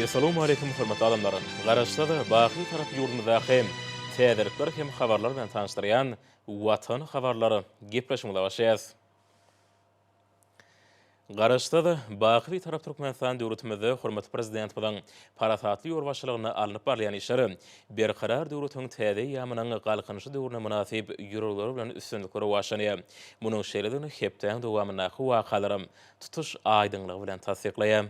Essalawmaleýkum hormatly adamlar! Garaşsyz, baky Bitarap ýurdumyzdaky täzelikler hem habarlar bilen tanyşdyrýan Watan habarlar gepleşigimize başlaýarys. Garaşsyz, baky Bitarap Türkmenistan döwletimizde hormatly Prezidentimiziň parasatly ýolbaşçylygynda alnyp barylýan işler Berkarar döwletiň täze eýýamynyň Galkynyşy döwrüne mynasyp ýörelgeler bilen üstünlikli rowaçlanýar. Munuň şeýledigini hepdäň dowamyndaky wakalaram tutuş aýdyňlygy bilen tassyklaýar.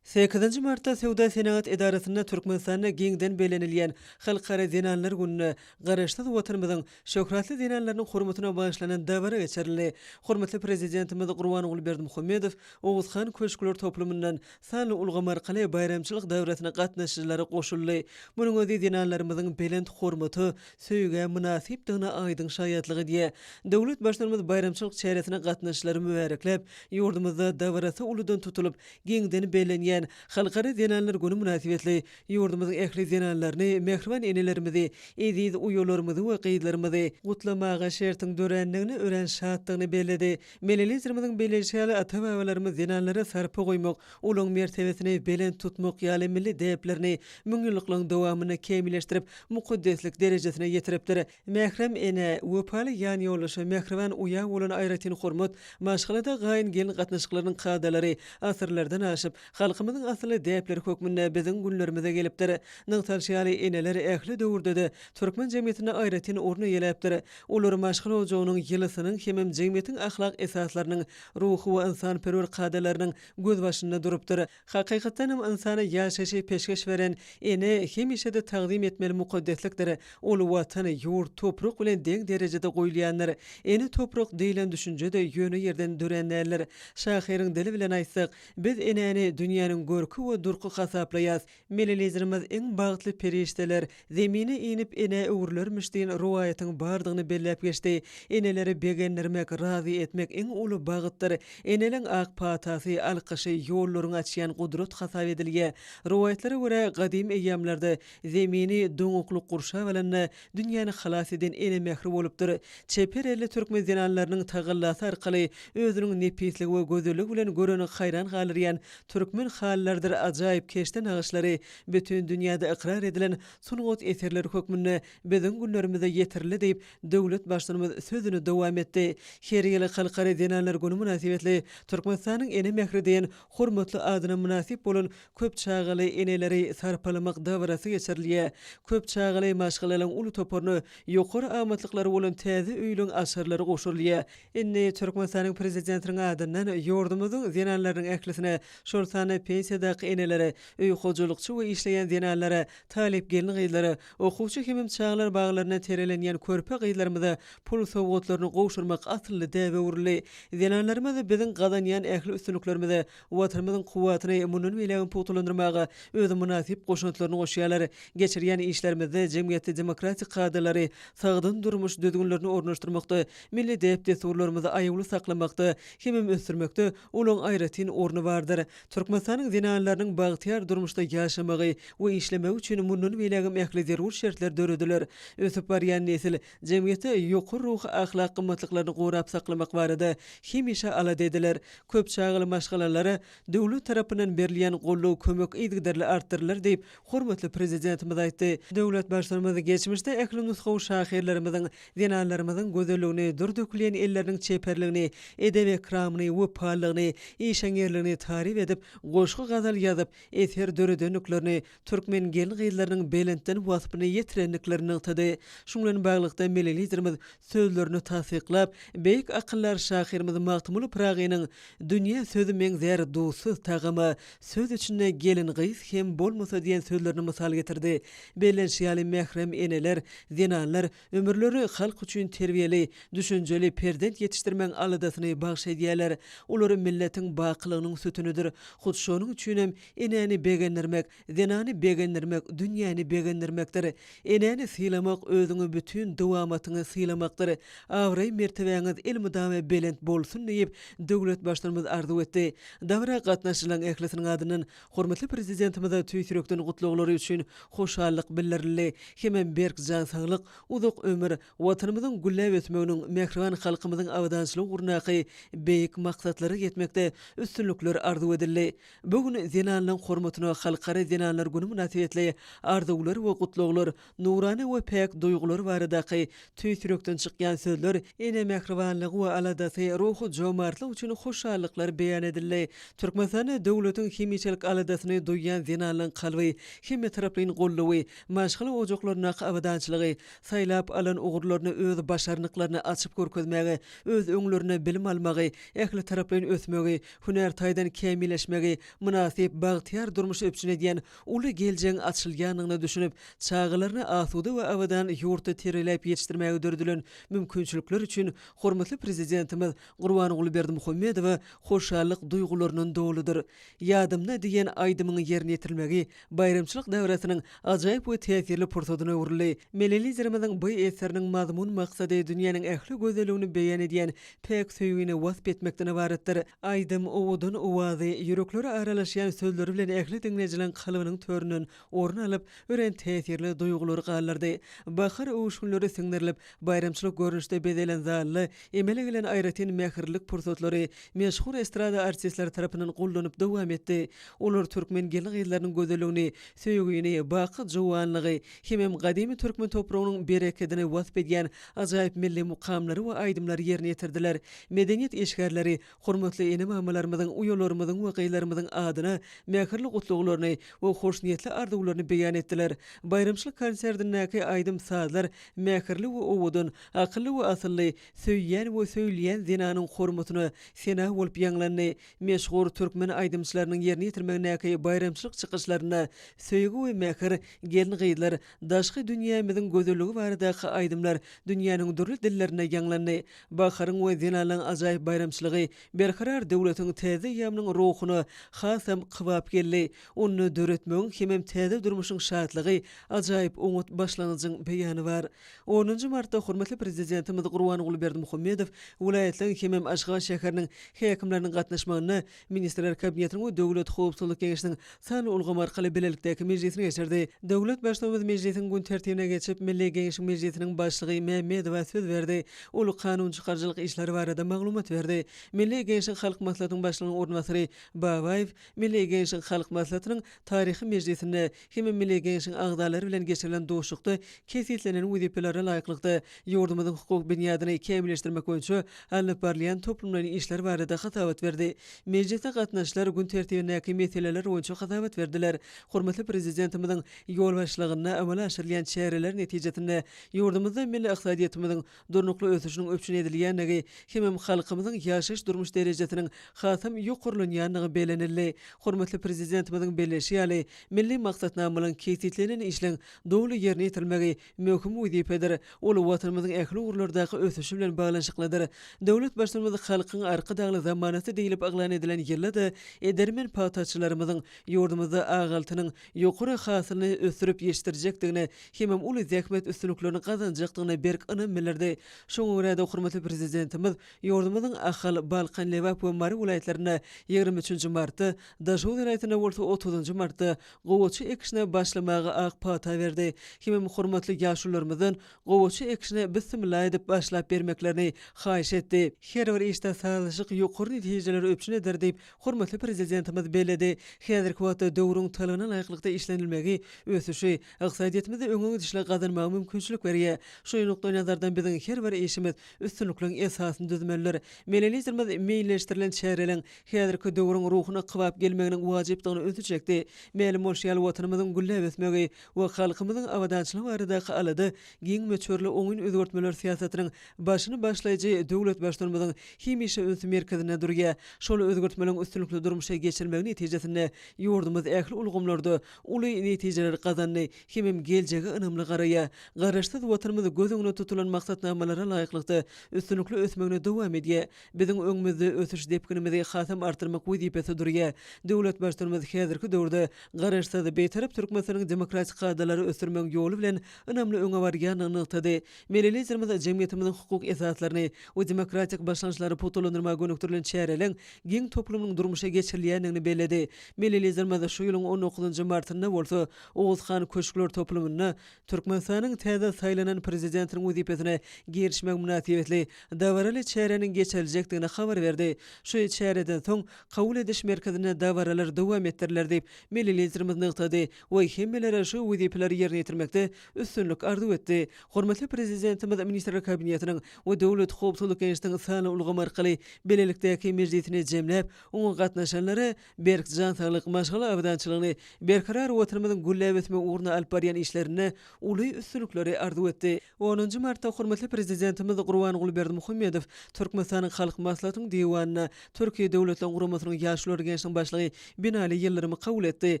Sekizinji martda Söwda-senagat edarasynda Türkmenistanda giňden bellenilýän Halkara zenanlar gününe, Garaşsyz Watanymyzyň şöhratly zenanlarynyň hormatyna bagyşlanan dabara geçirildi. Hormatly Prezidentimiz Gurbanguly Berdimuhamedow Oguzhan köşkler toplumyndan sanly ulgam arkaly baýramçylyk dabarasyna gatnaşyjylara goşuldy. Munuň özi zenanlarymyzyň belent hormata, söýgä mynasypdygyna aýdyň şaýatlyk edýär. Döwlet Baştutanymyz baýramçylyk çäresine gatnaşyjylary mübärekläp, ýurdumyzda dabarasy uludan tutulyp, giňden bellenýän Halkara zenanlar güni mynasybetli ýurdumyzyň ähli zenanlaryny, mähriban enelerimizi, eziz uýalarymyzy we gyzlarymyzy gutlamaga şertiň dörändigine örän şatdygyny belledi. Milli Liderimiziň belleýşi ýaly, ata-babalarymyz zenanlara sarpa goýmak, olaryň mertebesini belent tutmak ýaly milli däplerini müňýyllyklaryň dowamynda kämilleşdirip, mukaddeslik derejesine ýetiripdir. Mährem enä, wepaly ýanýoldaşa, mähriban uýa bolan aýratyn hormat, maşgalada gaýyn-gelin gatnaşyklarynyň kadalary asyrlardan aşyp, halkymyzyň asylly däpleri hökmünde biziň günlerimize gelipdir. Nygtalyşy ýaly, eneler ähli döwürde-de türkmen jemgyýetinde aýratyn orun eýeläpdir. Olar maşgala ojagynyň ýylysynyň hemem jemgyýetiň ahlak esaslarynyň, ruhy we ynsanperwer kadalarynyň gözbaşynda durupdyr. Hakykatdan hem ynsana ýaşaýşy peşgeş beren ene hemişe-de tagzym etmeli mukaddeslikdir. Ol Watan, ýurt, toprak bilen deň derejede goýulýandyr. Ene toprak diýlen düşünje-de ýöne ýerden dörän däldir. Şahyryň dili bilen aýtsak, biz enäni dünýäniň görki we durky hasaplaýas. Milli Liderimiz iň bagtly perişdeler Zemine inip enä öwrülermiş diýen rowaýatyň bardygyny belläp geçdi. Eneleri begendirmek, razy etmek iň uly bagtdyr. Eneleň ak patasy, alkyşy ýollaryňy açýan gudrat hasap edilýär. Rowaýatlara görä, gadym eýýamlarda Zemini doňaklyk gurşap alanda, dünýäni halas eden ene mähri bolupdyr. Çeper elli türkmen zenanlarynyň tagallasy arkaly özüniň nepisligi we gözelligi bilen göreni haýran galdyrýan türkmen halylarydyr ajaýyp keşde nagyşlary bütin dünýäde ykrar edilen sungat eserleri hökmünde biziň günlerimize ýetirildi diýip, döwlet Baştutanymyz sözüni dowam etdi. Her ýyl Halkara zenanlar güni mynasybetli Türkmenistanyň Ene mähri diýen hormatly adyna mynasyp bolan köp çagaly eneleri sarpalamak dabarasy geçirilýär. Köp çagaly maşgalalaryň uly toparyna ýokary amatlyklary bolan täze öýleň açarlary gowşurylýar. Indi Türkmenistanyň Prezidentiniň adyndan ýurdumyzyň zenanlarynyň ählisine, şol sanda pensiýadaky enelere, öý hojalykçy we işleýän zenanlara, talyp gelin-gyzlara, okuwçy hemem çagalar baglarynda terbiýelenýän körpe gyzlarymyza pul sowgatlaryny gowşurmak asylly däbe öwrüldi. Zenanlarymyz biziň gazanýan ähli üstünliklerimize, Watanymyzyň kuwwatyny mundan beýlägem pugtalandyrmaga öz mynasyp goşantlaryny goşýarlar. Geçirýän işlerimizde jemgyýetde demokratik kadalary, sagdyn durmuş düzgünlerini ornaşdyrmakda, milli däp-dessurlarymyzy aýawly saklamakda hemem ösdürmekde olaryň aýratyn orny bardyr. Türkmenistanyň zenanlarynyň bagtyýar durmuşda ýaşamagy we işlemegi üçin mundan beýlägem ähli zerur şertler dörediler. Ösüp barýan nesil jemgyýetde ýokary ruhy-ahlak gymmatlyklaryny gorap saklamak barada hemişe alada ediler. Köp çagaly maşgalalara döwlet tarapyndan berilýän goldaw kömek yzygiderli artdyrylar diýip, hormatly Prezidentimiz aýtdy. Döwlet Baştutanymyz geçmişde ähli nusgawy şahyrlarymyzyň, zenanlarymyzyň gözelligini, dür dökülýän elleriniň çeperligini, edep-ekramyny, wepalylygyny, işeňňirligini taryp edip, goşgy-gazal ýazyp, eser döredendiklerini, türkmen gelin-gyzlarynyň belentden waspyny ýetirendiklerini nygtady. Şunuň bilen baglylykda, milli Liderimiz sözlerini tassyklap, beýik akyldar şahyrymyz Magtymguly Pyragynyň Dünýä sözi meňzär duzsuz tagama, söz içinde gelin-gyz hem bolmasa diýen sözlerini mysal getirdi. Bellenişi ýaly, mährem eneler, zenanlar ömürlerini halk üçin terbiýeli, düşünjeli perzent ýetişdirmegiň aladasyny bagyş edýärler. Olar milletiň bakylygynyň sütünidir. Hut şonuň üçinem Enäni begendirmek, zenany begendirmek, dünýäni begendirmekdir. Enäni sylamak özüňi bütin dowamatyňy sylamakdyr. Abraý-mertebäňiz elmydama belent bolsun diýip, döwlet Baştutanymyz arzuw etdi. Dabara gatnaşyjylaryň ählisiniň adyndan hormatly Prezidentimize tüýs ýürekden gutlaglary üçin hoşallyk bildirildi hemem berk jan saglyk, uzak ömür, Watanymyzyň gülläp ösmeginiň, mähriban halkymyzyň abadançylygy ugrundaky beýik maksatlara ýetmekde üstünlikler arzuw edildi. Bu gün zenanlaryň hormatyna Halkara zenanlar güni mynasybetli arzuwlar we gutlaglar, nurana we päk duýgular baradaky tüýs ýürekden çykýan sözler, ene mähribanlygy we aladasy, ruhy jomartlyk üçin hoşallyklar beýan edildi. Türkmenistanda döwletiň hemişelik aladasyny duýýan zenanlaryň kalby hemmetaraplaýyn goldawy, maşgala ojaklaryndaky abadançylygy, saýlap alan ugurlaryny öz başarnyklaryny açyp görkezmäge, öz öňlerinde bilim almagy, ähli taraplaýyn ösmegi, hünär taýdan kämilleşmegi, mynasyp, bagtyýar durmuşy üpjün edýän uly geljegiň açylýandygyna düşünip, çagalaryny asuda we abadan ýurtda terbiýeläp ýetişdirmäge döredilen mümkinçilikler üçin hormatly Prezidentimiz Gurbanguly Berdimuhamedowa hoşallyk duýgularyndan doludyr. Ýadymda diýen aýdymyň ýerine ýetirilmegi baýramçylyk dabarasynyň ajaýyp we täsirli pursadyna öwrüldi. Milli Liderimiziň bu eseriniň mazmun-maksady dünýäniň ähli gözelligini beýan edýän päk söýgini wasp etmekden ybaratdyr. Aýdym owadan owazy, ýüreklere aralaşýan sözleri bilen ähli diňleýjileriň kalbynyň töründen orun alyp, örän täsirli duýgulary galdyrdy. Bahar öwüşginleri siňdirilip, baýramçylyk görnüşde bezelen zalda emele gelen aýratyn mähirlilik pursatlary meşhur estrada artistleri tarapyndan goldanyp dowam etdi. Olar türkmen gelin-gyzlarynyň gözelligini, söýgini, baky juwanlygy hemem gadymy türkmen topragynyň berekedini wasp edýän ajaýyp milli mukamlary we aýdymlary ýerine ýetirdiler. Medeniýet işgärleri hormatly ene-mamalarymyzyň, uýalarymyzyň we gyzlarymyzyň adyna mähirli gutlaglaryny we hoşniýetli arzuwlaryny beýan etdiler. Baýramçylyk konsertindäki aýdym-sazlar mähirli we owadan, akylly we asylly, söýýän we söýülýän zenanyň hormatyna sena bolup ýaňlandy. Meşhur türkmen aýdymçylarynyň ýerine ýetirmegindäki baýramçylyk çykyşlarynda söýgi we mähir, gelin-gyzlar, daşky dünýämiziň gözelligi baradaky aýdymlar dünýäniň dürli dillerinde ýaňlandy. Baharyň we zenanlaryň ajaýyp baýramçylygy Berkarar döwletiň täze eýýamynyň ruhuna hasam kybap geldi. Onda döretmegiň hemem täze durmuşyň şatlygy, ajaýyp oňat başlangyjyň beýany bar. Onunjy martda hormatly Prezidentimiz Gurbanguly Berdimuhamedow welaýatlaryň hemem Aşgabat şäheriniň häkimleriniň gatnaşmagynda Ministrler Kabinetiniň we Döwlet howpsuzlyk geňeşiniň sanly ulgam arkaly bilelikdäki mejlisini geçirdi. Döwlet Baştutanymyz mejlisiň gün tertibine geçip, Milli Geňeşiň Mejlisiniň Başlygy Mämmedowa söz berdi. Ol kanunçykaryjylyk işleri barada maglumat berdi. Milli Geňeşiň Halk Maslahatynyň Başlygynyň orunbasary Babaýew Milli Geňeşiň Halk Maslahatynyň taryhy mejlisinde hem Milli Geňeşiň agzalary bilen geçirilen duşuşykda kesgitlenen wezipelere laýyklykda, ýurdumyzyň hukuk binýadyny kämilleşdirmek boýunça alnyp barylýan toplumlaýyn işler barada hasabat berdi. Mejlise gatnaşyjylar gün tertibindäki meseleler boýunça hasabat berdiler. Hormatly Prezidentimiziň ýolbaşçylygynda amala aşyrylýan çäreler netijesinde ýurdumyzda milli ykdysadyýetimiziň durnukly ösüşiniň üpjün edilýändigi hemem halkymyzyň ýaşaýyş-durmuş derejesiniň hasam ýokarlanýandygy bellenildi. Hormatly Prezidentimiziň belleýşi ýaly, milli maksatnamalaryň kesgitlenen işleň doly ýerine ýetirilmegi möhüm wezipedir. Ol Watanymyzyň ähli ugurlardaky ösüşi bilen baglanyşyklydyr. Döwlet Baştutanymyz Halkyň Arkadagly zamanasy diýlip yglan edilen ýylda-da edermen pagtaçylarymyzyň ýurdumyzda ak altynyň ýokary hasylyny ösdürip ýetişdirjekdigine hemem uly zähmet üstünliklerini gazanjakdygyna berk ynam bildirdi. Şoňa görä-de, hormatly Prezidentimiz ýurdumyzyň Ahal, Balkan, Lebap we Mary welaýatlarynda 23 nji martda, Daşoguz welaýatynda bolsa otuzynjy martda gowaça ekişine başlamaga ak pata berdi. Hemem hormatly ýaşulularymyzdan gowaça ekişine bissimilla edip başlap bermeklerini haýyş etdi. Her bir işde sazlaşyk ýokary netijeleri üpjün eder diýip, Hormatly Prezidentimiz belledi. Häzirki wagtda döwrüň talabyna laýyklykda işlenilmegi ösüşi, ykdysadyýetimizde öňe gidişligi gazanmaga mümkinçilik berýär. Şu nukdaýnazardan biziň her bir işimiz üstünlikligiň esasyny düzmelidir. Milli Liderimiz meýilleşdirilen çäreleriň häzirki döwrüň ruhuna kybap gelmeginiň wajypdygyna ünsi çekdi. Mälim bolşy ýaly, Watanymyzyň gülläp ösmegi we halkymyzyň abadançylygy baradaky alada giň möçberli oňyn özgertmeler syýasatynyň Başyny başlaýjy döwlet Baştutanymyzyň hemişe ünsi merkezinde durýar. Şol özgertmeleriň üstünlikli durmuşa geçirilmegi netijesinde ýurdumyz ähli ulgamlarda uly netijeleri gazandy hemem geljege ynamly garaýar. Garaşsyz Watanymyz göz öňünde tutulan maksatnamalara laýyklykda üstünlikli ösmegini dowam edýär. Biziň öňümizde ösüş depginimizi hasam artdyrmak wezipesi durýar. Döwlet Baştutanymyz häzirki döwürde Garaşsyz, Bitarap Türkmenistanyň demokratik kadalary ösdürmegiň ýoly bilen ynamly öňe barýandygyny nygtady. Milli Liderimiz jemgyýetimiziň hukuk esaslaryny we demokratik başlangyçlary pugtalandyrmaga gönükdirilen çäreleriň giň toplumynyň durmuşa geçirilýändigini belledi. Milli Liderimiz şu ýylyň on dokuzynjy martynda bolsa Oguz han köşkler toplumynda Türkmenistanyň täze saýlanan Prezidentiniň wezipesine girişmegi mynasybetli dabaraly çäräniň geçiriljekdigini habar berdi. Şu çäreden soň, kabul ediş merkezinde. merkezinde dabaralar dowam etdiriler diýip, milli Liderimiz nygtady we hemmelere şu wezipeleri ýerine ýetirmekde üstünlik arzuw etdi. Hormatly Prezidentimiz Ministrler Kabinetiniň we Döwlet howpsuzlyk geňeşiniň sanly ulgam arkaly bilelikdäki mejlisini jemläp, oňa gatnaşanlara berk jan saglyk, maşgala abadançylygyny, berkarar Watanymyzyň gülläp ösmegi ugrunda alyp barýan işlerinde uly üstünlikleri arzuw etdi. Onunjy martda hormatly Prezidentimiz Gurbanguly Berdimuhamedow Türkmenistanyň Halk Maslahatynyň Diwanynda Türkiýe Döwletler Guramasynyň Ýaşulular Geňeşiniň başlygy Binali Ýyldyrymy kabul etdi.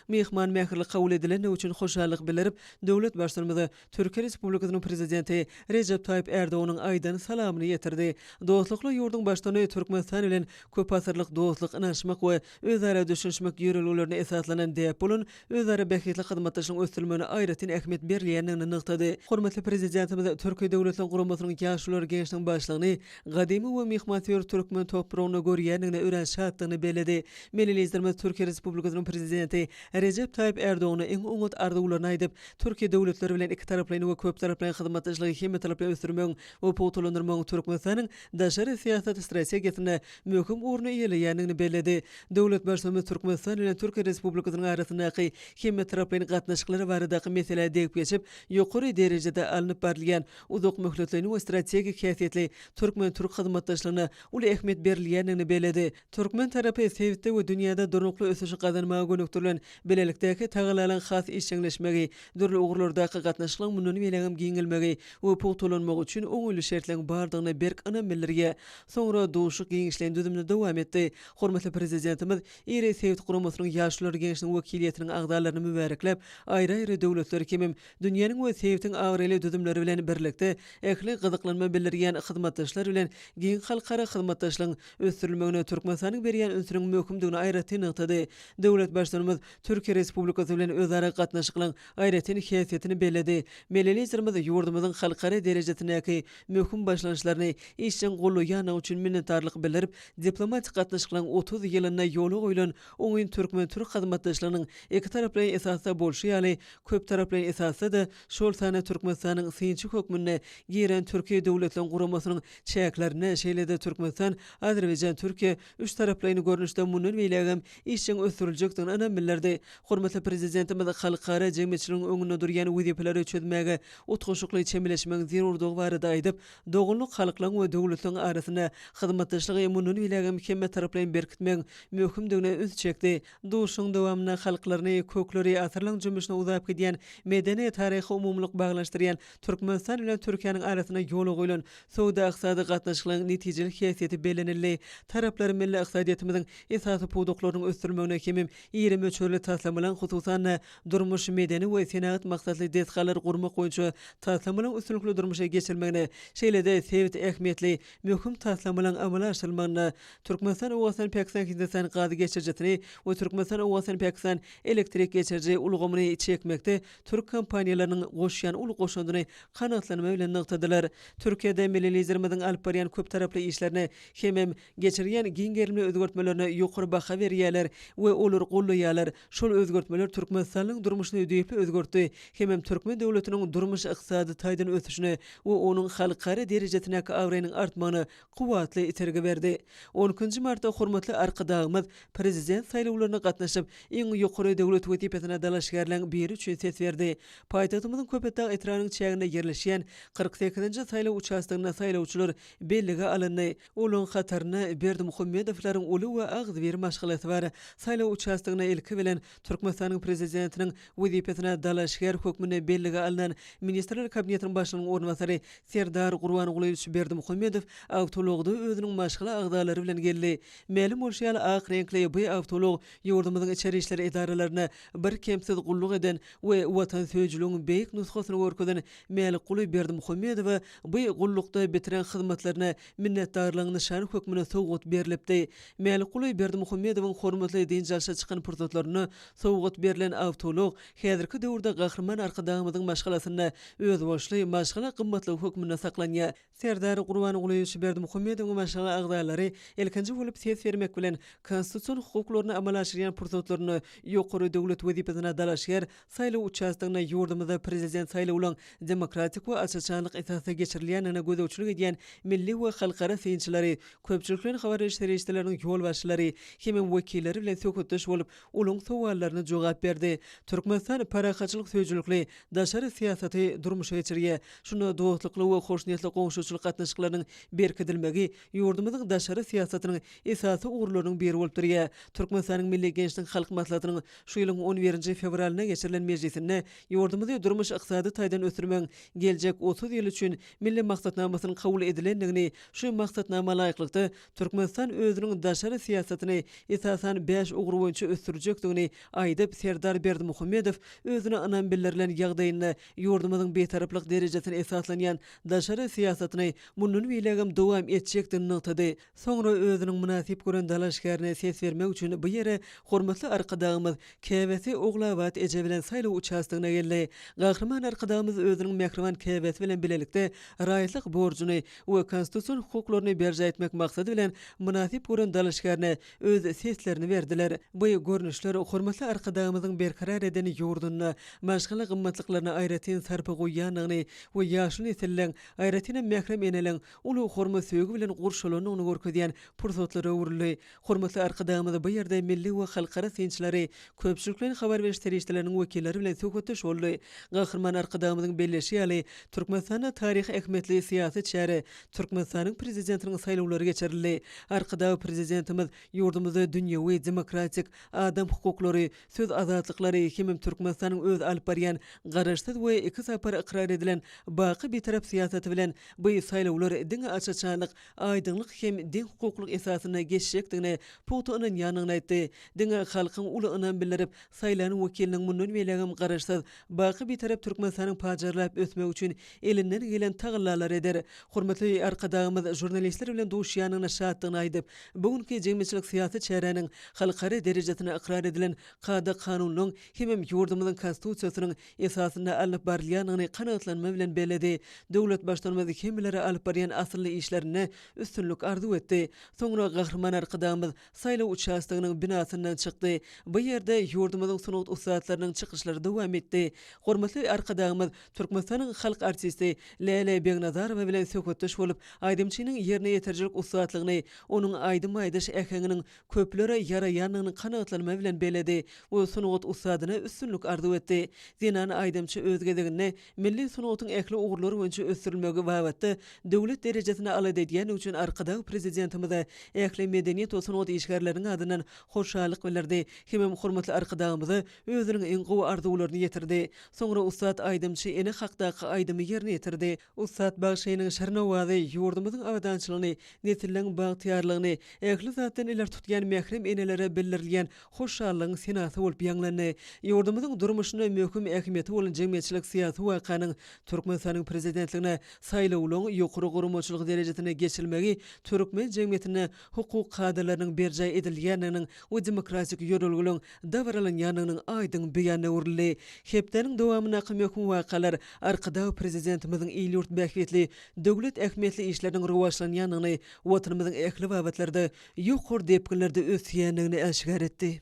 Myhman mähirli kabul edilendigi üçin hoşallyk bildirip, döwlet Baştutanymyza Türkiýe Respublikasynyň Prezidenti Rejep Taýyp Ärdoganyň aýdan salamyny ýetirdi. Dostlukly ýurduň Baştutany Türkmenistan bilen köpasyrlyk dostluk, ynanyşmak we özara düşünişmek ýörelgelerine esaslanan däp bolan özara bähbitli hyzmatdaşlygyň ösdürilmegine aýratyn ähmiýet berilýändigini nygtady. Hormatly Prezidentimiz Türki Döwletler Guramasynyň Ýaşulular Geňeşiniň başlygyny gadymy we myhmansöýer türkmen topragynda görýändigine örän şatdygyny belledi. Milli Liderimiz Türkiýe Respublikasynyň Prezidenti Rejep Taýyp Ärdogana iň oňat arzuwlaryny aýdyp, Türkiýe döwletleri bilen ikitaraplaýyn we köptaraplaýyn hyzmatdaşlygy hemmetaraplaýyn ösdürmegiň we pugtalandyrmagyň Türkmenistanyň daşary syýasat strategiýasynda möhüm orny eýeleýändigini belledi. Döwlet Baştutanymyz Türkmenistan bilen Türkiýe Respublikasynyň arasyndaky hemmetaraplaýyn gatnaşyklar baradaky meselä degip geçip, ýokary derejede alnyp barylýan uzak möhletleýin we strategik häsiýetli türkmen-türk hyzmatdaşlygyna uly ähmiýet berilýändigini belledi. Türkmen tarapy sebitde we dünýäde durnukly ösüşi gazanmaga gönükdirilen bilelikdäki tagallalaryň has işjeňleşmegi, dürli ugurlardaky gatnaşyklaryň mundan beýlägem giňelmegi we pugtalanmagy üçin oňaýly şertleriň bardygyna berk ynam bildirýär. Soňra duşuşyk giňişleýin düzümde dowam etdi. Hormatly Prezidentimiz iri sebit guramasynyň Ýaşulular geňeşiniň wekiliýetiniň agzalaryny mübärekläp, aýry-aýry döwletler hemem dünýäniň we sebitiň abraýly düzümleri bilen birlikde ähli gyzyklanma bildirýän hyzmatdaşlar bilen giň halkara hyzmatdaşlygyň ösdürilmegine Türkmenistanyň berýän ünsüniň möhümdigini aýratyn nygtady. Döwlet Baştutanymyz Türkiýe Respublikasy bilen özara gatnaşyklaryň aýratyn häsiýetini belledi. Milli Liderimiz ýurdumyzyň halkara derejesindäki möhüm başlangyçlaryny işjeň goldaýandygy üçin minnetdarlyk bildirip, diplomatik gatnaşyklaryň 30 ýylynda ýola goýlan oňyn türkmen-türk hyzmatdaşlygynyň ikitaraplaýyn esasda bolşy ýaly, köptaraplaýyn esasda-da, şol sanda Türkmenistanyň synçy hökmünde giren Türki Döwletleriň Guramasynyň çäklerinde, şeýle-de Türkmenistan, Azerbaýjan, Türkiýe üçtaraplaýyn görnüşde mundan beýlägem işjeň ösdüriljekdigine ynam bildirdi. Hormatly Prezidentimiz halkara jemgyýetçiligiň öňünde durýan wezipeleri çözmäge utgaşykly çemeleşmegiň zerurdygy barada aýdyp, doganlyk halklaryň we döwletleriň arasynda hyzmatdaşlygy mundan beýlägem hemmetaraplaýyn berkitmegiň möhümdigine üns çekdi. Duşuşygyň dowamynda halklaryny, kökleri asyrlaryň jümmüşine uzap gidýän medeni-taryhy umumylyk baglanyşdyrýan Türkmenistan bilen Türkiýäniň arasynda ýola goýlan söwda-ykdysady gatnaşyklaryň netijeli häsiýeti bellenildi. Taraplar milli ykdysadyýetimiziň esasy pudaklarynyň ösdürilmegine hemem iri möçberli taslamalaryň, hususan-da, durmuş, medeni we senagat maksatly desgalary gurmak boýunça taslamalaryň üstünlikli durmuşa geçirilmegine, şeýle-de sebit ähmiýetli möhüm taslamalaryň amala aşyrylmagynda Türkmenistan, Owganystan, Pakistan, Hindistan gaz geçirijisini we Türkmenistan, Owganystan, Pakistan elektrik geçiriji ulgamyny çekmekde türk kompaniýalarynyň goşýan uly goşandyny kanagatlanma bilen nygtadylar. Türkiýede milli Liderimiziň alyp barýan köptaraply işlerine hemem geçirýän giň gerimli özgertmelerine ýokary baha berýärler we olary goldaýarlar. Şol özgertmeler Türkmenistanyň durmuşyny düýpli özgertdi hemem türkmen döwletiniň durmuş-ykdysady taýdan ösüşine we onuň halkara derejesindäki abraýynyň artmagyna kuwwatly itergi berdi. On ikinji martda hormatly Arkadagymyz Prezident saýlawlaryna gatnaşyp, iň ýokary döwlet wezipesine dalaşgärleň biri üçin ses berdi. Paýtagtymyzyň Köpetdag etrabynyň çäginde ýerleşýän 48-nji saýlaw uçastogynda saýlawçylar bellige alyndy. Olaryň hatarynda Berdimuhamedowlaryň uly we agzybir maşgalasy bar. Saýlaw uçastogyna ilki bilen Türkmenistanyň Prezidentiniň wezipesine dalaşgär hökmünde bellige alnan Ministrler Kabinetiniň Başlygynyň orunbasary Serdar Gurbangulyýewiç Berdimuhamedow awtoulagda özüniň maşgala agzalary bilen geldi. Mälim bolşy ýaly, ak reňkli bu awtoulag ýurdumyzyň içeri işler edaralaryna birkemsiz gulluk eden we watansöýüjiligiň beýik nusgasyny görkezen Mälikguly Berdimuhamedowa bu gullukda bitiren hyzmatlaryna minnetdarlygyň nyşany hökmünde sowgat berlipdi. Mälikguly Berdimuhamedowyň hormatly dynç alşa çykan pursatlarynda sowgat berlen awtoulag häzirki döwürde Gahryman Arkadagymyzyň maşgalasynda özboluşly maşgala gymmatlygy hökmünde saklanýar. Serdar Gurbangulyýewiç Berdimuhamedowyň maşgala agzalary ilkinji bolup ses bermek bilen, konstitusion hukuklaryny amala aşyrýan pursatlarynda ýokary döwlet wezipesine dalaşgär saýlaw uçastogynda ýurdumyzda Prezident saýlawlaryň demokratik we aç-açanlyk esasda geçirilýändigine gözegçilik edýän milli we halkara synçylary, köpçülikleýin habar beriş serişdeleriniň ýolbaşçylary hemem wekilleri bilen söhbetdeş bolup, olaryň sowallaryna jogap berdi. Türkmenistan parahatçylyk söýüjilikli daşary syýasaty durmuşa geçirýär. Şunda dostlukly we hoşniýetli goňşuçylyk gatnaşyklarynyň berkidilmegi ýurdumyzyň daşary syýasatynyň esasy ugurlarynyň biri bolup durýar. Türkmenistanyň Milli Geňeşiniň Halk Maslahatynyň şu ýylyň on birinji fewralynda geçirilen mejlisinde ýurdumyzy durmuş-ykdysady taýdan ösdürmegiň geljek 30 ýyl üçin Milli maksatnamasynyň kabul edilendigini, şu maksatnama laýyklykda, Türkmenistan özüniň daşary syýasatyny, esasan, bäş ugur boýunça ösdürjekdigini aýdyp, Serdar Berdimuhamedow özüne ynam bildirilen ýagdaýynda ýurdumyzyň Bitaraplyk derejesine esaslanýan daşary syýasatyny mundan beýlägem dowam etjekdigini nygtady. Soňra özüniň mynasyp gören dalaşgärine ses bermek üçin bu ýere hormatly Arkadagymyz käbesi Ogulabat eje bilen saýlaw uçastogyna geldi. Gahryman Arkadagymyz özüniň mähriban käbesi bilen bilelikde raýatlyk borjuny we konstitusion hukuklaryny berjaý etmek maksady bilen mynasyp gören dalaşgärine öz seslerini berdiler. Bu görnüşler hormatly Arkadagymyzyň berkarar eden ýurdunda maşgala gymmatlyklaryna aýratyn sarpa goýýandygyny we ýaşuly nesilleň, aýratynam mährem eneleň uly hormat-söýgi bilen gurşalandygyny görkezýän pursatlara öwrüldi. Hormatly Arkadagymyz bu ýerde milli we halkara synçylary, köpçülikleýin habar beriş serişdeleriniň wekilleri bilen söhbetdeş boldy. Gahryman Arkadagymyzyň belleýşi ýaly, Türkmenistanda taryhy ähmiýetli syýasy çäre, Türkmenistanyň Prezidentiniň saýlawlary geçirildi. Arkadag Prezidentimiz ýurdumyzda dünýewi, demokratik, adam hukuklary, söz azatlyklary hemem Türkmenistanyň öz alyp barýan Garaşsyz we iki sapar ykrar edilen baky Bitarap syýasaty bilen bu saýlawlar diňe aç-açanlyk, aýdyňlyk hem deňhukuklyk esasynda geçjekdigine pugta ynanýandygyny aýtdy. Diňe halkyň uly ynam bildirip, saýlan wekiliniň mundan beýlägem Garaşsyz, baky Bitarap Türkmenistanyň pajarlap ösmegi üçin elinden gelen tagallalary eder. Hormatly Arkadagymyz žurnalistler bilen duşýanyna şatdygyny aýdyp, bu günki jemgyýetçilik-syýasy çäräniň halkara derejesinde ykrar edilen kada-kanunlaryň hemem ýurdumyzyň Konstitusiýasynyň esasynda alnyp barylýandygyny kanagatlanma bilen belledi. Döwlet Baştutanymyz hemmelere alyp barýan asylly işlerinde üstünlik arzuw etdi. Soňra Gahryman Arkadagymyz saýlaw uçastogynyň binasyndan çykdy. Bu ýerde ýurdumyzyň sungat ussatlarynyň çykyşlary dowam etdi. Hormatly Arkadagymyz Türkmenistanyň halk artisti Läle Begnazarowa bilen söhbetdeş bolup, aýdymçynyň ýerine ýetirijilik ussatlygyny, onuň aýdym aýdyş äheňiniň köplere ýaraýandygyny kanagatlanma bilen belledi we sungat ussadyna üstünlik arzuw etdi. Zenan aýdymçy öz gezeginde milli sungatyň ähli ugurlary boýunça ösdürilmegi babatda döwlet derejesinde alada edýändigi üçin Arkadag Prezidentimize ähli medeniýet we sungat işgärleriniň adyndan hoşallyk bildirdi hemem hormatly Arkadagymyza özüniň iň gowy arzuwlaryny ýetirdi. Soňra ussat aýdymçy ene hakdaky aýdymy ýerine ýetirdi. Ussat bagşynyň şirin owazy ýurdumyzyň abadançylygyny, nesilleň bagtyýarlygyny ähli zatdan ileri tutýan mährem enelere bildirilýän hoşallygyň senasy bolup ýaňlandy. Ýurdumyzyň durmuşynda möhüm ähmiýeti bolan jemgyýetçilik-syýasy wakanyň Türkmenistanyň Prezidentligine saýlawlaryň ýokary guramaçylyk derejesinde geçirilmegi türkmen jemgyýetinde hukuk kadalarynyň berjaý edilýändiginiň we demokratik ýörelgeleriň dabaralanýandygynyň aýdyň beýanyna öwrüldi. Hepdäniň dowamyndaky möhüm wakalar Arkadag Prezidentimiziň il-ýurt bähbitli, döwlet ähmiýetli işleriniň rowaçlanýandygyny, Watanymyzyň ähli babatlarda ýokary depginlerde ösýändigini äşgär etdi.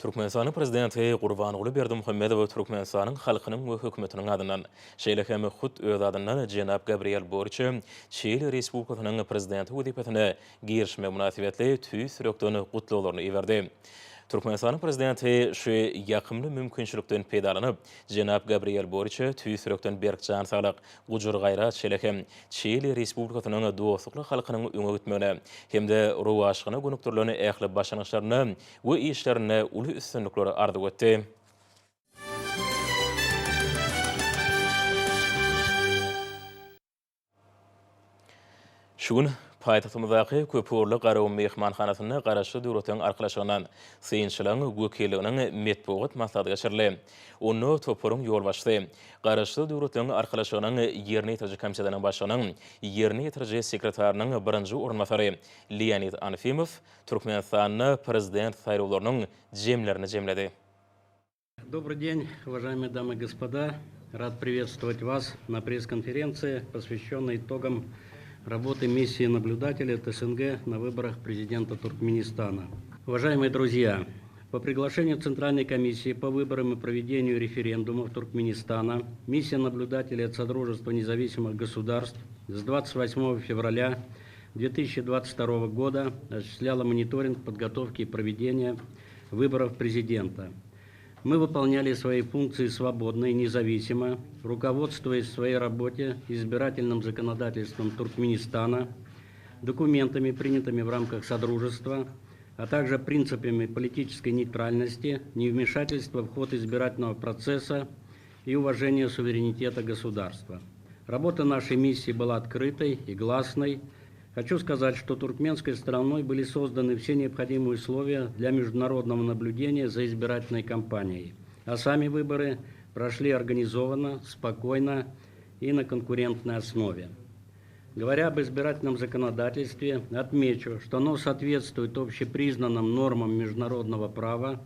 Türkmenistanyň Prezidenti Gurbanguly Berdimuhamedow Türkmenistanyň halkynyň we hökümetiniň adyndan, şeýle hem hut öz adyndan jenap Gabriel Boriçe Çili Respublikasynyň Prezidenti wezipesine girişmegi mynasybetli tüýs ýürekden gutlaglaryny iberdi. Türkmenistanyň Prezidenti şu ýakymly mümkinçilikden peýdalanyp, jenap Gabriel Boriçe tüýs ýürekden berk jan saglyk, gujur-gaýrat, şeýle hem Çili Respublikasynyň dostlukly halkynyň öňe gitmegine hem-de rowaçlygyna gönükdirilen ähli başlangyçlarynda we işlerinde uly üstünlikleri arzuw etdi. Şu gün paýtagtymyzdaky köpugurly Garagum myhmanhanasynda Garaşsyz Döwletleriň Arkalaşygyndan synçylaryň wekilliginiň metbugat maslahaty geçirildi. Onda toparyň ýolbaşçysy, Garaşsyz Döwletleriň Arkalaşygynyň Ýerine ýetiriji komitetiniň başlygynyň ýerine ýetiriji sekretarynyň birinji orunbasary Leonid Anfimow Türkmenistanda Prezident saýlawlarynyň jemlerini jemledi. Добрый день, уважаемые дамы и господа. Рад приветствовать вас на пресс-конференции, посвященной итогам работы миссии наблюдателей от СНГ на выборах президента Туркменистана. Уважаемые друзья, по приглашению Центральной комиссии по выборам и проведению референдумов Туркменистана миссия наблюдателей от Содружества независимых государств с 28 февраля 2022 года осуществляла мониторинг подготовки и проведения выборов президента. Мы выполняли свои функции свободно и независимо, руководствуясь в своей работе избирательным законодательством Туркменистана, документами, принятыми в рамках Содружества, а также принципами политической нейтральности, невмешательства в ход избирательного процесса и уважения суверенитета государства. Работа нашей миссии была открытой и гласной. Хочу сказать, что туркменской стороной были созданы все необходимые условия для международного наблюдения за избирательной кампанией. А сами выборы прошли организованно, спокойно и на конкурентной основе. Говоря об избирательном законодательстве, отмечу, что оно соответствует общепризнанным нормам международного права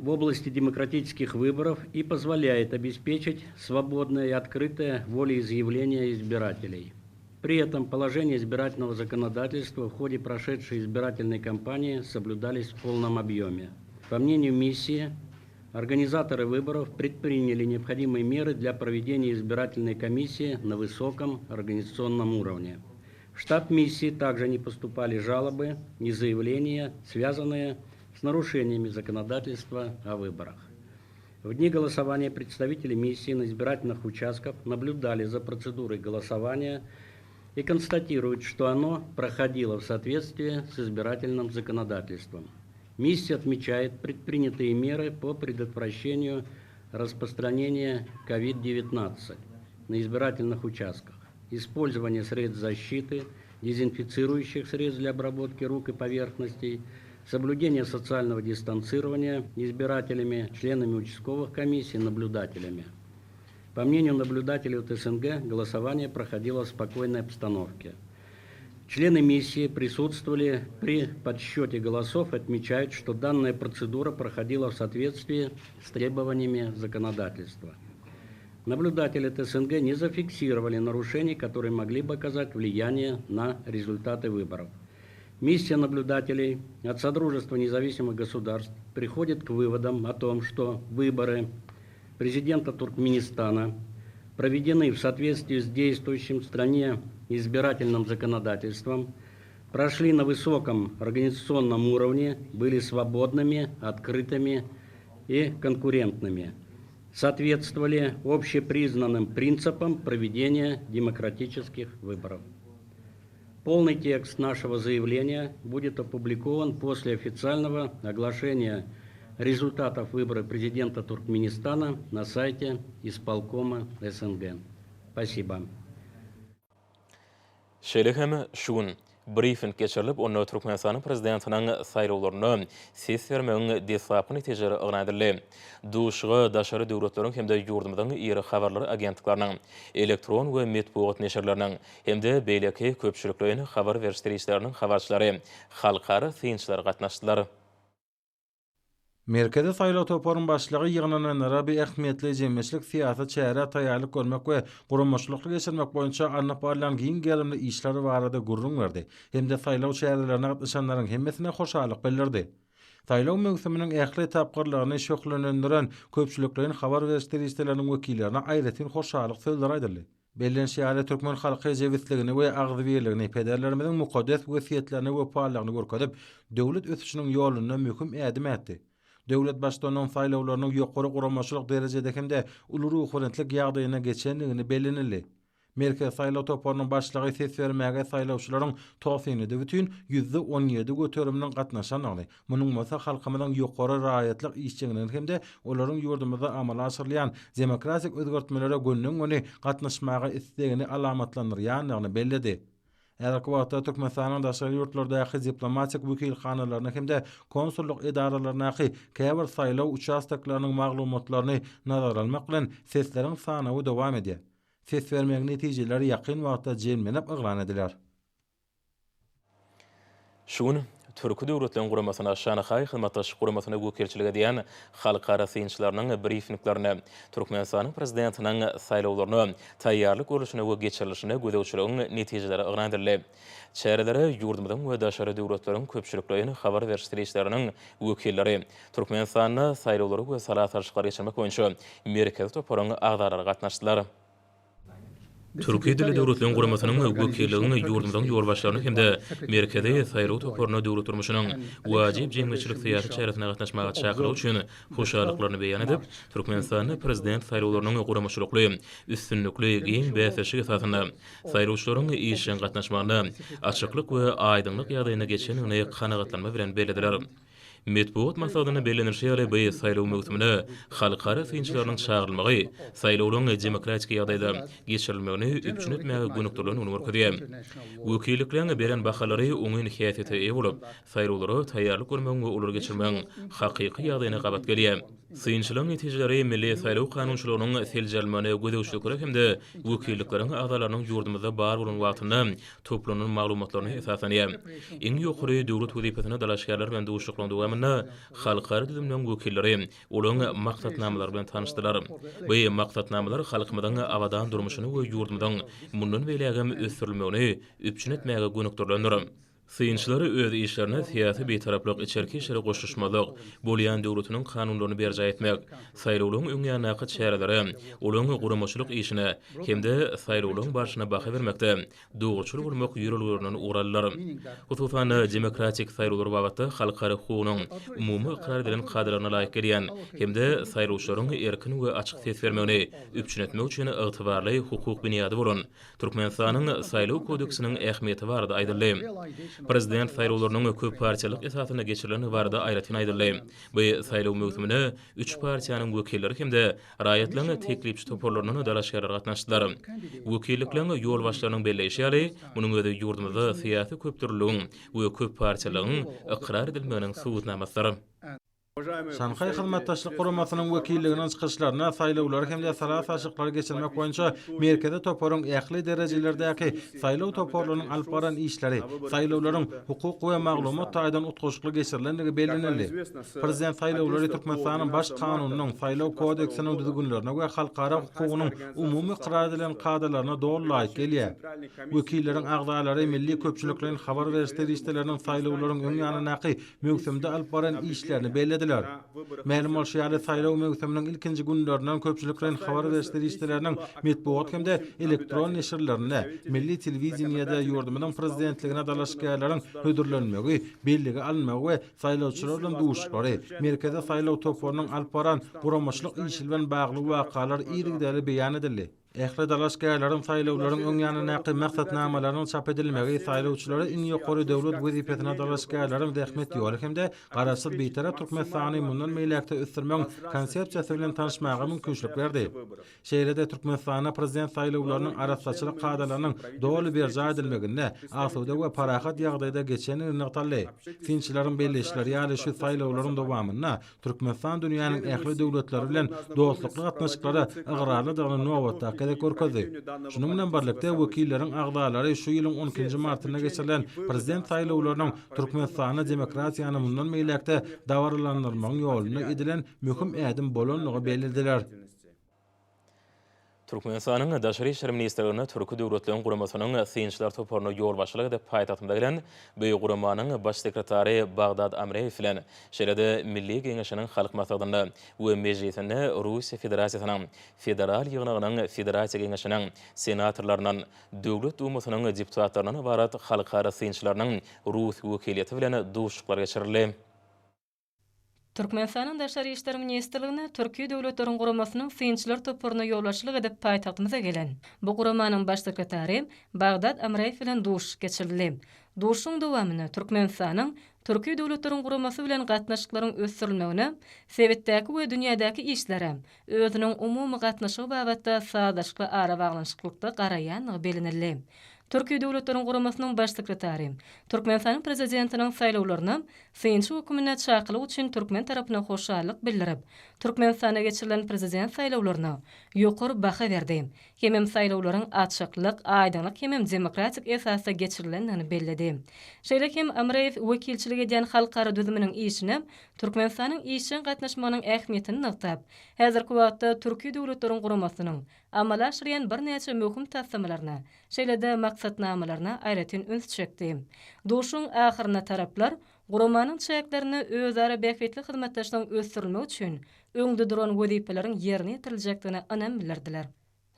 в области демократических выборов и позволяет обеспечить свободное и открытое волеизъявление избирателей. При этом положения избирательного законодательства в ходе прошедшей избирательной кампании соблюдались в полном объеме. По мнению миссии, организаторы выборов предприняли необходимые меры для проведения избирательной комиссии на высоком организационном уровне. В штаб миссии также не поступали жалобы и заявления, связанные с нарушениями законодательства о выборах. В дни голосования представители миссии на избирательных участках наблюдали за процедурой голосования и констатируют, что оно проходило в соответствии с избирательным законодательством. Миссия отмечает предпринятые меры по предотвращению распространения COVID-19 на избирательных участках, использование средств защиты, дезинфицирующих средств для обработки рук и поверхностей, соблюдение социального дистанцирования избирателями, членами участковых комиссий, наблюдателями. По мнению наблюдателей от СНГ, голосование проходило в спокойной обстановке. Члены миссии присутствовали при подсчете голосов и отмечают, что данная процедура проходила в соответствии с требованиями законодательства. Наблюдатели ТСНГ не зафиксировали нарушений, которые могли бы оказать влияние на результаты выборов. Миссия наблюдателей от Содружества независимых государств приходит к выводам о том, что выборы президента Туркменистана проведены в соответствии с действующим в стране избирательным законодательством, прошли на высоком организационном уровне, были свободными, открытыми и конкурентными, соответствовали общепризнанным принципам проведения демократических выборов. Полный текст нашего заявления будет опубликован после официального оглашения результатов выборов президента Туркменистана на сайте исполкома СНГ. Спасибо. Şeýle hem şu gün brifing geçirilip, onda Türkmenistanyň Prezidentiniň saýlawlarynda ses bermegiň deslapky netijeleri yglan edildi. Duşuşyga daşary döwletleriň hem-de ýurdumyzyň iri habarlar agentlikleriniň, elektron we metbugat neşirleriniň hem-de beýleki köpçülikleýin habar beriş serişdeleriniň habarçylary, halkara synçylary gatnaşdylar. Merkezi saýlaw toparyň başlygy ýygnananlara bu ähmiýetli jemgyýetçilik-syýasy çärä taýýarlyk görmek we guramaçylykly geçirmek boýunça alnyp barlan giň gerimli işler barada gürrüň berdi hem-de saýlaw çärelerine gatnaşanlaryň hemmesine hoşallyk bildirdi. Saýlaw möwsüminiň ähli tapgyrlaryny şöhlelendiren köpçülikleýin habar beriş serişdeleriniň wekillerine aýratyn hoşallyk sözleri aýdyldy. Bellenişi ýaly, türkmen halky jebisligini we agzybirligini, pederlerimiziň mukaddes wesýetlerine wepalylygyny görkezip, döwlet ösüşiniň ýolunda möhüm ädim ätdi. Döwlet Baştutanynyň saýlawlarynyň ýokary guramaçylyk derejede hem-de uly ruhubelentlik ýagdaýynda geçendigini bellenildi. Merkezi saýlaw toparynyň başlygy ses bermäge saýlawçylaryň 97 bütin 17% göteriminiň gatnaşandygyny, Munuň bolsa halkymyzyň ýokary raýatlyk işjeňligini hem-de olaryň ýurdumyzda amala aşyrylýan demokratik özgertmelere gönden-göni gatnaşmaga islegini alamatlandyrýandygyny belledi. Häzirki wagtda Türkmenistanyň daşary ýurtlardaky diplomatik wekilhanalarynda hem-de konsullyk edaralaryndaky käbir saýlaw uçastoklarynyň maglumatlaryny nazara almak bilen, sesleriň sanawy dowam edýär. Ses bermegiň netijeleri ýakyn wagtda jemlenip yglan ediler. Şu gün Türki Döwletleriň Guramasyna, Şanhaý Hyzmatdaşlyk Guramasyna wekilçilik edýän halkara synçylarynyň brifinglerinde Türkmenistanyň Prezidentiniň saýlawlaryna taýýarlyk görlüşine we geçirilişine gözegçiligiň netijeleri yglan edildi. Çärelere ýurdumyzyň we daşary döwletleriň köpçülikleýin habar beriş serişdeleriniň wekilleri, Türkmenistanda saýlawlary we sala salşyklary geçirmek boýunça Merkezi toparyň agzalary gatnaşdylar. Türki dilli döwletleriň guramasynyň wekilliginiň ýurdumyzyň ýolbaşçylaryny hem-de Merkezi saýlaw toparyna döwlet durmuşynyň wajyp jemgyýetçilik-syýasy çäresine gatnaşmaga çakylygy üçin hoşallyklaryny beýan edip, Türkmenistanda Prezident saýlawlarynyň guramaçylykly, üstünlikli, giň bäsleşik esasynda, saýlawçylaryň işjeň gatnaşmagynda, açyklyk we aýdyňlyk ýagdaýynda geçendigini kanagatlanma bilen bellediler. Metbugat maslahatynda bellenilişi ýaly, bu saýlaw möwsümine halkara synçylarynyň çagyrylmagy saýlawlaryň demokratik ýagdaýda geçirilmegini üpjün etmäge gönükdirilendigini görkezýär. Wekillikleriň beren bahalary oňyn häsiýete eýe bolup, saýlawlara taýýarlyk görmegiň we olary geçirmegiň hakyky ýagdaýyna gabat gelýär. Synçylaryň netijeleri milli saýlaw kanunçylygynyň seljerilmegine gözegçiliklere hem-de wekillikleriň agzalarynyň ýurdumyzda bar bolan wagtynda toplanan maglumatlaryna esaslanýar. Iň ýokary döwlet wezipesine dalaşgärler bilen duşuşyklaryň dowamynda halkara düzümleriň wekilleri olaryň maksatnamalary bilen tanyşdylar. Bu maksatnamalar halkymyzyň abadan durmuşyny we ýurdumyzyň mundan beýlägem ösdürilmegini üpjün etmäge gönükdirilendir. Synçylar öz işlerine syýasy bitaraplyk, içerki işlere goşulyşmazlyk, bolýan döwletiniň kanunlaryny berjaý etmek, saýlawlaryň öň ýanyndaky çärelere, olaryň guramaçylyk işine hem-de saýlawlaryň barşyna baha bermekde dogruçyl bolmak ýörelgelerinden ugur aldylar. Hususan-da, demokratik saýlawlar babatda halkara hukugynyň umumy ykrar edilen kadalaryna laýyk gelýän hem-de saýlawçylaryň erkin we açyk ses bermegini üpjün etmek üçin ygtybarly hukuk binýady bolan Türkmenistanyň Saýlaw kodeksiniň ähmiýeti barada aýdyldy. Prezident saýlawlarynyň köp partiýalylyk esasynda geçirilendigi barada aýratyn aýdyldy. Bu saýlaw möwsümine üç partiýanyň wekilleri hem-de raýatlaryň teklipçi toparlaryndan dalaşgärler gatnaşdylar. Wekillikleriň ýolbaşçylarynyň belleýşi ýaly, munuň özi ýurdumyzda syýasy köpdürlüligiň we köp partiýalylygyň ykrar edilmeginiň subutnamasydyr. Şanhaý Hyzmatdaşlyk Guramasynyň wekilliginiň çykyşlarynda saýlawlary hem-de sala salşyklary geçirmek boýunça Merkezi toparyň ähli derejelerdäki saýlaw toparlarynyň alyp baran işleri, saýlawlaryň hukuk we maglumat taýdan utgaşykly geçirilendigi bellenildi. Prezident saýlawlary Türkmenistanyň Baş Kanunynyň, Saýlaw kodeksiniň düzgünlerine we halkara hukugynyň umumy ykrar edilen kadalaryna doly laýyk gelýär. Wekilleriň agzalary milli köpçülikleýin habar beriş serişdeleriniň saýlawlaryň öň ýanyndaky möwsümde alyp baran işlerini bellediler. Mälim bolşy ýaly, saýlaw möwsüminiň ilkinji günlerinden köpçülikleýin habar beriş serişdeleriniň metbugat hem-de elektron neşirlerinde, milli telewideniýede ýurdumyzyň Prezidentligine dalaşgärleriň hödürlenmegi, bellige alynmagy we saýlawçylar bilen duşuşyklary, Merkezi saýlaw toparynyň alyp baran guramaçylyk işi bilen bagly wakalar yzygiderli beýan edildi. Ähli dalaşgärleriň saýlawlaryň öň ýanyndaky maksatnamalarynyň çap edilmegi saýlawçylara iň ýokary döwlet wezipesine dalaşgärleriň zähmet ýoly hem-de Garaşsyz Bitarap Türkmenistany mundan beýläk-de ösdürmegiň Konsepsiýasy bilen tanyşmaga mümkinçilik berdi. Şeýle-de Türkmenistanda Prezident saýlawlarynyň arassaçylyk kadalarynyň doly berjaý edilmeginde, asuda we parahat ýagdaýda geçendigi nygtaldy. Synçylaryň belleýişleri ýaly, şu saýlawlaryň dowamynda Türkmenistan dünýäniň ähli döwletleri bilen dostlukly gatnaşyklara ygrarlydygyny nobatdaky gezek görkezdi. Şunuň bilen birlikde, wekilleriň agzalary şu ýylyň on ikinji martynda geçirilen Prezident saýlawlarynyň Türkmenistanda demokratiýany mundan beýläk-de dabaralandyrmagyň ýolunda edilen möhüm ädim bolandygy bellediler. Türkmenistanyň Daşary işler ministrliginde Türki döwletleriň guramasynyň synçylar toparyna ýolbaşçylyk edip paýtagtymyza gelen bu guramanyň Baş sekretary Bagdad Amreýew bilen, şeýle-de Milli Geňeşiniň Halk Maslahatynda we Mejlisinde Russiýa Federasiýasynyň Federal Ýygnagynyň Federasiýa Geňeşiniň senatorlaryndan, Döwlet Dumasynyň deputatlaryndan ybarat halkara synçylarynyň rus wekiliýeti bilen duşuşyklar geçirildi. Türkmenistanyň Daşary işler ministrligine Türki döwletleriň guramasynyň synçylar toparyna ýolbaşçylyk edip paýtagtymyza gelen bu guramanyň Baş sekretary Bagdad Amraýew bilen duşuşyk geçirildi. Duşuşygyň dowamynda Türkmenistanyň Türki döwletleriň guramasy bilen gatnaşyklaryň ösdürilmegine, sebitdäki we dünýädäki işlere özüniň umumy gatnaşygy babatda sazlaşykly arabaglanyşyklykda garaýandygy bellenildi. Türki döwletleriň guramasynyň Baş sekretary Türkmenistanyň Prezidentiniň saýlawlaryna Synçy hökmünde çakylyk üçin türkmen tarapyna hoşallyk bildirip, Türkmenistanda geçirilen Prezident saýlawlaryna ýokary baha berdi hemem saýlawlaryň açyklyk, aýdyňlyk hemem demokratik esasda geçirilendigini belledi. Şeýle hem Amreýew wekilçilik edýän halkara düzüminiň işine Türkmenistanyň işjeň gatnaşmagynyň ähmiýetini nygtap, häzirki wagtda Türki döwletleriň guramasynyň amala aşyrýan birnäçe möhüm taslamalaryna, şeýle-de maksatnamalaryna aýratyn üns çekdi. Duşuşygyň ahyrynda taraplar guramanyň çäklerinde özara bähbitli hyzmatdaşlygyň ösdürilmegi üçin öňde duran wezipeleriň ýerine ýetiriljekdigine ynam bildirdiler.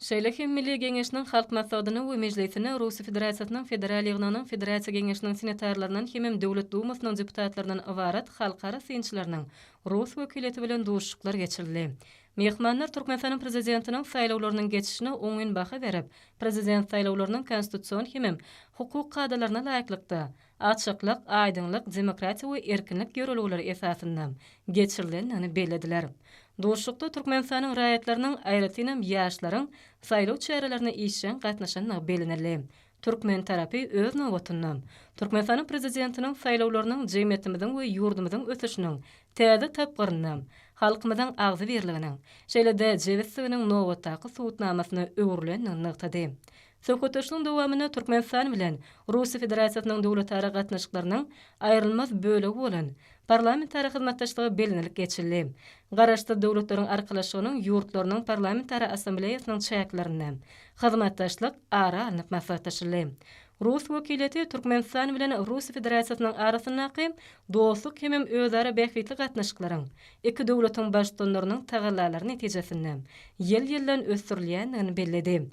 Şeýle hem Milli Geňeşiniň Halk Maslahatyna we Mejlisine Russiýa Federasiýasynyň Federal Ýygnagynyň Federasiýa Geňeşiniň senatorlaryndan hemem Döwlet Dumasynyň deputatlaryndan ybarat halkara synçylarynyň rus wekiliýeti bilen duşuşyklar geçirildi. Myhmanlar Türkmenistanyň Prezidentiniň saýlawlarynyň geçişine oňyn baha berip, Prezident saýlawlarynyň konstitusion hemem hukuk kadalaryna laýyklykda, açyklyk, aýdyňlyk, demokratiýa we erkinlik ýörelgeleri esasynda geçirilendigini bellediler. Duşuşykda Türkmenistanyň raýatlarynyň, aýratynam ýaşlaryň saýlaw çärelerine işjeň gatnaşandygy bellenildi. Türkmen tarapy, öz nobatynda, Türkmenistanyň Prezidentiniň saýlawlarynyň jemgyýetimiziň we ýurdumyzyň ösüşiniň täze tapgyrynda halkymyzyň agzybirliginiň, şeýle-de jebisliginiň nobatdaky subutnamasyna öwrülendigini nygtady. Söhbetdeşligiň dowamynda Türkmenistan bilen Russiýa Federasiýasynyň döwletara gatnaşyklarynyň aýrylmaz bölegi bolan parlamentara hyzmatdaşlygy bellenilip geçildi. Garaşsyz Döwletleriň Arkalaşygynyň ýurtlarynyň Parlamentara Assambleýasynyň çäklerinde hyzmatdaşlyk ara alnyp maslahatlaşyldy. Rus wekiliýeti Türkmenistan bilen Russiýa Federasiýasynyň arasyndaky dostluk hemem özara bähbitli gatnaşyklaryň iki döwletiň Baştutanlarynyň tagallalary netijesinde ýyl-ýyldan ösdürilýändigini belledi.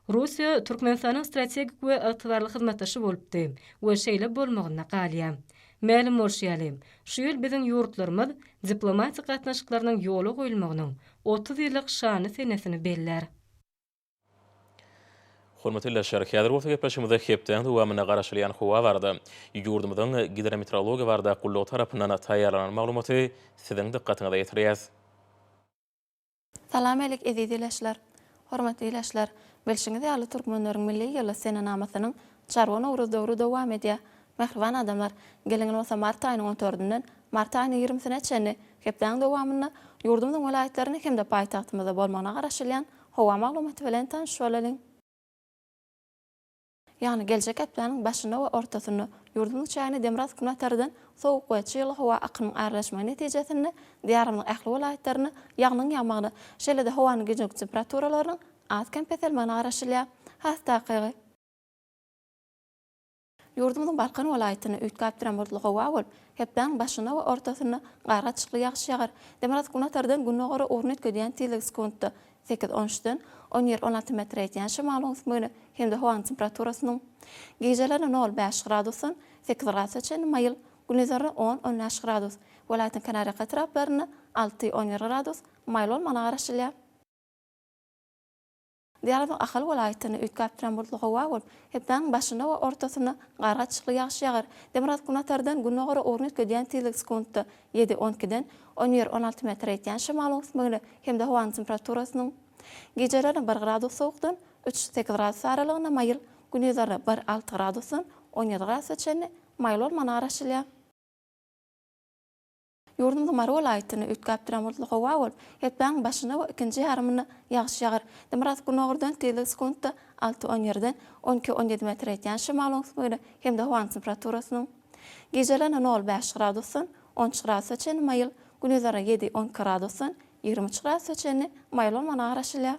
Russiýa Türkmenistanyň strategik we ygtybarly hyzmatdaşy bolupdy we şeýle bolmagynda galýar. Mälim bolşy ýaly, şu ýyl biziň ýurtlarymyz diplomatik gatnaşyklarynyň ýola goýulmagynyň 30 ýyllyk şanly senesini bellär. Hormatly ildeşler, häzir bolsa gepleşigimizde hepdäniň dowamynda garaşylýan howa barada ýurdumyzyň Gidrometeorologiýa baradaky gullugy tarapyndan taýýarlanan maglumaty siziň dykgatyňyza ýetirýäs. Salam alik eziz ilaçlar! Hormatly ilaçlar! Bilşiňiz ýaly türkmenleriň milli ýyly senenamasynyň çarwa nowruz döwri dowam edýär. Mähriban adamlar, geliň bolsa mart aýynyň on dördünden mart aýynyň ýigrimisine çenli hepdäniň dowamynda ýurdumyzyň welaýatlarynda hem-de paýtagtymyzda bolmagyna garaşylýan howa maglumaty bilen tanyş bolalyň. Ýagny geljek hepdäniň başynda we ortasynda ýurdumyzyň çägine demirgazyk günbatardan sowuk we çygly howa akymyň aralaşmagy netijesinde Diýarymyzyň ähli welaýatlarynda ýagnyň ýagmagyna, şeýle-de howanyň gijeki temperaturalarynyň az-kem peselmegine garaşylýar. Has takygy. Ýurdumyzyň Balkan welaýatynda üýtgäp duran bulutly howa bolup, hepdäniň başynda we ortasynda gar gatyşykly ýagyş ýagar. Demirgazyk günbatardan gündogara ugruny üýtgedýän tizligi sekuntda sekiz, on üçden on bir, 16 metre ýetýän şemalyň ösmegine hem-de howanyň temperaturasynyň gijelerine nol, bäş gradusdan sekiz gradusa çenli maýyl, gündizlerine on, on bäş gradus, welaýatyň kenarýaka etraplarynda alty, on bir gradus maýyl bolmagyna garaşylýar. Diýarymyzyň Ahal welaýatynda üýtgäp duran bulutly howa bolup, hepdäniň başynda we ortasynda gar gatyşykly ýagyş ýagar. Demirgazyk günbatardan gündogara ugruny üýtgedýän tizligi sekuntda ýedi, on ikiden on bir, 16 metre ýetýän şemalyň ösmegine hem-de howanyň temperaturasynyň gijelerine bir gradus sowukdan üç, sekiz gradus aralygynda maýyl, gündizlerine bir, alty gradusdan 17 gradusa çenli maýyl bolmagyna garaşylýar. Ýurdumyzyň Mary welaýatynda üýtgäp duran bulutly howa bolup, hepdäniň başynda we ikinji ýarymynda ýagyş ýagar. Demirgazyk gündogardan tizligi sekuntda alty, on ýerden on iki, on ýedi metre ýetýän şemalyň ösmegine hem-de howanyň temperaturasynyň gijelerine nol, bäş gradusdan on üç gradusa çenli maýyl, gündizlerine ýedi, on iki gradusdan 23 gradusa çenli maýyl bolmagyna garaşylýar.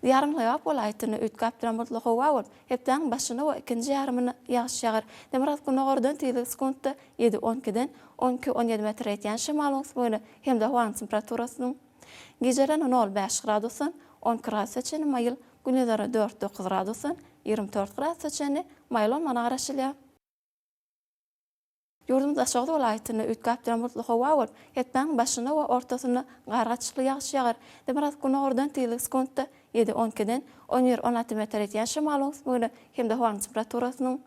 Diýarymyz Lebap welaýatynda üýtgäp duran bulutly howa bolup, hepdäniň başynda we ikinji ýarymynda ýagyş ýagar. Demirgazyk gündogardan tizligi sekuntda ýedi, on ikiden on iki, on ýedi metre ýetýän şemalyň ösmegine hem-de howanyň temperaturasynyň gijelerine nol, bäş gradusdan on iki gradusa çenli maýyl, gündizlerine dört, dokuz gradusdan 24 gradusa çenli maýyl bolmagyna garaşylýar. Ýurdumyz Daşoguz welaýatynda üýtgäp duran bulutly howa bolup, hepdäniň başynda we ortasynda gar gatyşykly ýagyş ýagar. Demirgazyk gündogardan tizligi sekuntda ýedi, on ikiden on bir, 16 metre ýetýän şemalyň ösmegine hem-de howanyň temperaturasynyň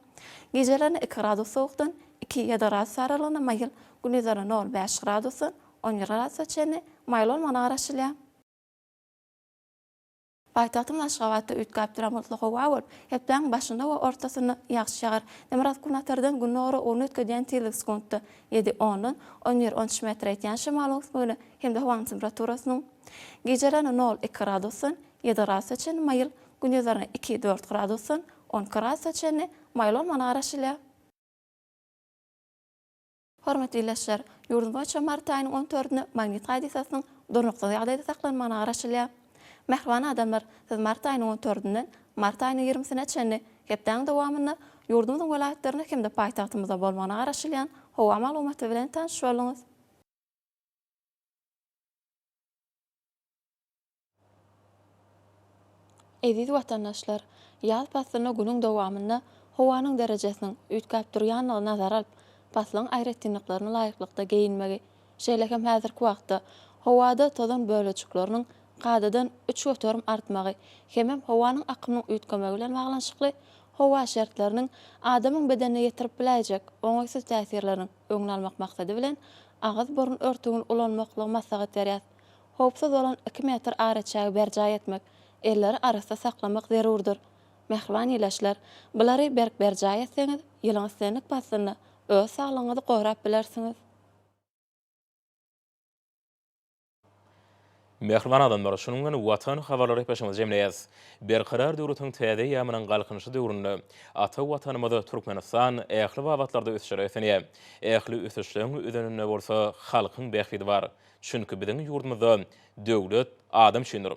gijelerine iki gradus sowukdan iki, ýedi gradus aralygynda maýyl, gündizlerine nol, bäş gradusdan on bir gradusa çenli maýyl bolmagyna garaşylýar. Paýtagtymyz Aşgabatda üýtgäp duran bulutly howa bolup, hepdäniň başynda we ortasynda ýagyş ýagar. Demirgazyk günbatardan gündogara ugruny üýtgedýän tizligi sekuntda ýedi, ondan on bir, on üç metre ýetýän şemalyň ösmegine hem-de howanyň temperaturasynyň gijelerine nol, iki gradusdan ýedi gradusa çenli maýyl, gündizlerine iki, dört gradusdan on iki gradusa çenli maýyl bolmagyna garaşylýar. Hormatly ildeşler! Ýurdumyz boýunça mart aýynyň on dördünde magnit hadysasynyň durnuksyz ýagdaýda saklanmagyna garaşylýar. Mähriban adamlar, siz mart aýynyň on dördünden mart aýynyň ýigrimisine çenli hepdäniň dowamynda ýurdumyzyň welaýatlarynda hem-de paýtagtymyzda bolmagyna garaşylýan howa maglumaty bilen tanyş bolduňyz. Eziz watandaşlar, ýaz paslynda günüň dowamynda howanyň derejesiniň üýtgäp durýanlygy nazara alyp, paslyň aýratynlyklaryna laýyklykda geýinmegi, şeýle hem häzirki wagtda howada tozan bölejikleriniň kadadan 3% artmagy hemem howanyň akymynyň üýtgemegi bilen baglanyşykly howa şertleriniň adamyň bedenine ýetirip biläýjek oňaýsyz täsirleriniň öňüni almak maksady bilen agyz-burun örtügini ulanmaklygy maslahat berýäs. Howpsuz bolan iki metr araçägi berjaý etmek, elleri arassa saklamak zerurdyr. Mähriban ildeşler, bulary berk berjaý etseňiz, ýylyň islendik paslynda öz saglygyňyzy gorap bilersiňiz. Mähriban adamlar, şunuň bilen Watan habarlary gepleşigimizi jemleýäris. Berkarar döwletiň täze eýýamynyň Galkynyşy döwründe ata Watanymyz Türkmenistan ähli babatlarda ösüşlere beslenýär. Ähli ösüşleň özeninde bolsa halkyň bähbidi bar. Çünki biziň ýurdumyzda döwlet adam üçindir.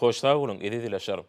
Hoş sag boluň, eziz ildeşler!